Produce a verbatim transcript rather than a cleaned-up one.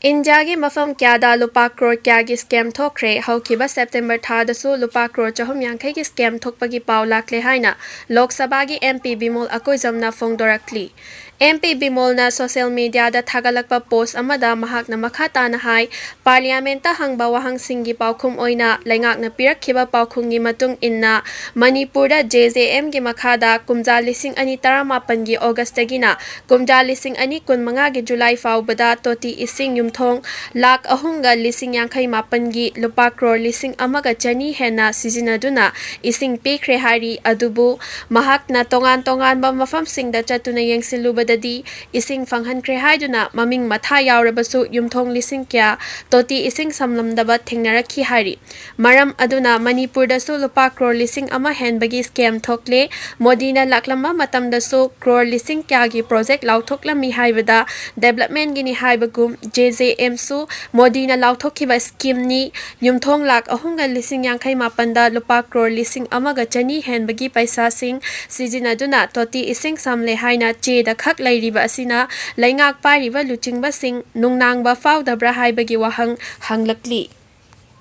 ꯏꯟꯗꯤꯌꯥꯒꯤ ꯃꯐꯝ ꯀꯌꯥꯗ ꯂꯨꯄꯥ ꯀ꯭ꯔꯣꯔ ꯀꯌꯥꯒꯤ ꯁ꯭ꯀꯦꯝ ꯊꯣꯛꯈ꯭ꯔꯦ? ꯍꯧꯈꯤꯕ ꯁꯦꯞꯇꯦꯝꯕꯔ ꯊꯥꯗꯁꯨ ꯂꯨꯄꯥ ꯀ꯭ꯔꯣꯔ ꯆꯍꯨꯝ ꯌꯥꯡꯈꯩꯒꯤ ꯁ꯭ꯀꯦꯝ ꯊꯣꯛꯄꯒꯤ ꯄꯥꯎ ꯂꯥꯛꯂꯦ ꯍꯥꯏꯅ ꯂꯣꯛ ꯁꯚꯥꯒꯤ ꯑꯦꯝ ꯄꯤ ꯕꯤꯃꯣꯜ ꯑꯀꯣꯏꯖꯝꯅ ꯐꯣꯡꯗꯣꯔꯛꯂꯤ꯫ ꯑꯦꯝ ꯄꯤ ꯕꯤꯃꯣꯜꯅ ꯁꯣꯁꯤꯌꯦꯜ ꯃꯤꯗꯤꯌꯥꯗ ꯊꯥꯒꯠꯂꯛꯄ ꯄꯣꯁ ꯑꯃꯗ ꯃꯍꯥꯛꯅ ꯃꯈꯥ ꯇꯥꯅ ꯍꯥꯏ, ꯄꯥꯔꯂꯤꯌꯥꯃꯦꯟꯠꯇ ꯍꯪꯕ ꯋꯥꯍꯪꯁꯤꯡꯒꯤ ꯄꯥꯎꯈꯨꯝ ꯑꯣꯏꯅ ꯂꯩꯉꯥꯛꯅ ꯄꯤꯔꯛꯈꯤꯕ ꯄꯥꯎꯈꯨꯝꯒꯤ ꯃꯇꯨꯡ ꯏꯟꯅ, ꯃꯅꯤꯄꯨꯔꯗ ꯖꯦ ꯖꯦ ꯑꯦꯝꯒꯤ ꯃꯈꯥꯗ ꯀꯨꯝꯖꯥ ꯂꯤꯁꯤꯡ ꯑꯅꯤ ꯇꯔꯥꯃꯥꯄꯟꯒꯤ ꯑꯣꯒꯁꯇꯒꯤꯅ ꯀꯨꯝꯖꯥ ꯂꯤꯁꯤꯡ ꯑꯅꯤ ꯀꯨꯟꯃꯉꯥꯒꯤ ꯖꯨꯂꯥꯏ ꯐꯥꯎꯕꯗ ꯇꯣꯇꯤ ꯏꯁꯤꯡ ꯌꯨꯝꯊꯣꯡ ꯂꯥꯈ ꯑꯍꯨꯝꯒ ꯂꯤꯁꯤꯡ ꯌꯥꯡꯈꯩ ꯃꯥꯄꯟꯒꯤ ꯂꯨꯄꯥ ꯀ꯭ꯔꯣꯔ ꯂꯤꯁꯤꯡ ꯑꯃꯒ ꯆꯅꯤ ꯍꯦꯟꯅ ꯁꯤꯖꯤꯟꯅꯗꯨꯅ ꯏꯁꯤꯡ ꯄꯤꯈ꯭ꯔꯦ ꯍꯥꯏꯔꯤ꯫ ꯑꯗꯨꯕꯨ ꯃꯍꯥꯛꯅ ꯇꯣꯉꯥꯟ ꯇꯣꯉꯥꯟꯕ ꯃꯐꯝꯁꯤꯡꯗ ꯆꯠꯇꯨꯅ ꯌꯦꯡꯁꯤꯜꯂꯨꯕꯗꯗꯤ ꯏꯁꯤꯡ ꯐꯪꯍꯟꯈ꯭ꯔꯦ ꯍꯥꯏꯗꯨꯅ ꯃꯃꯤꯡ ꯃꯊꯥ ꯌꯥꯎꯔꯕꯁꯨ ꯌꯨꯝꯊꯣꯡ ꯂꯤꯁꯤꯡ ꯀꯌꯥ ꯇꯣꯇꯤ ꯏꯁꯤꯡ ꯁꯝꯂꯝꯗꯕ ꯊꯦꯡꯅꯔꯛꯈꯤ ꯍꯥꯏꯔꯤ꯫ ꯃꯔꯝ ꯑꯗꯨꯅ ꯃꯅꯤꯄꯨꯔꯗꯁꯨ ꯂꯨꯄꯥ ꯀ꯭ꯔꯣꯔ ꯂꯤꯁꯤꯡ ꯑꯃ ꯍꯦꯟꯕꯒꯤ ꯁ꯭ꯀꯦꯝ ꯊꯣꯛꯂꯦ꯫ ꯃꯣꯗꯤꯅ ꯂꯥꯛꯂꯝꯕ ꯃꯇꯝꯗꯁꯨ ꯀ꯭ꯔꯣꯔ ꯂꯤꯁꯤꯡ ꯀꯌꯥꯒꯤ ꯄ꯭ꯔꯣꯖꯦꯛ ꯂꯥꯎꯊꯣꯛꯂꯝꯃꯤ ꯍꯥꯏꯕꯗ ꯗꯦꯕꯂꯞꯃꯦꯟꯠꯒꯤꯅꯤ ꯍꯥꯏꯕꯒꯨꯝ ꯖꯦ ꯖꯦ ꯑꯦꯝꯁꯨ ꯃꯣꯗꯤꯅ ꯂꯥꯎꯊꯣꯛꯈꯤꯕ ꯁ꯭ꯀꯤꯝꯅꯤ꯫ ꯌꯨꯝꯊꯣꯡ ꯂꯥꯈ ꯑꯍꯨꯝꯒ ꯂꯤꯁꯤꯡ ꯌꯥꯡꯈꯩ ꯃꯥꯄꯟꯗ ꯂꯨꯄꯥ ꯀ꯭ꯔꯣꯔ ꯂꯤꯁꯤꯡ ꯑꯃꯒ ꯆꯅꯤ ꯍꯦꯟꯕꯒꯤ ꯄꯩꯁꯥꯁꯤꯡ ꯁꯤꯖꯤꯟꯅꯗꯨꯅ ꯇꯣꯇꯤ ꯏꯁꯤꯡ ꯁꯝꯂꯦ ꯍꯥꯏꯅ ꯆꯦꯗ ꯈꯛ ꯂꯩꯔꯤꯕ ꯑꯁꯤꯅ ꯂꯩꯉꯥꯛ ꯄꯥꯏꯔꯤꯕ ꯂꯨꯆꯤꯡꯕꯁꯤꯡ ꯅꯨꯡꯅꯥꯡꯕ ꯐꯥꯎꯗꯕ꯭ꯔꯥ ꯍꯥꯏꯕꯒꯤ ꯋꯥꯍꯪ ꯍꯪꯂꯛꯂꯤ꯫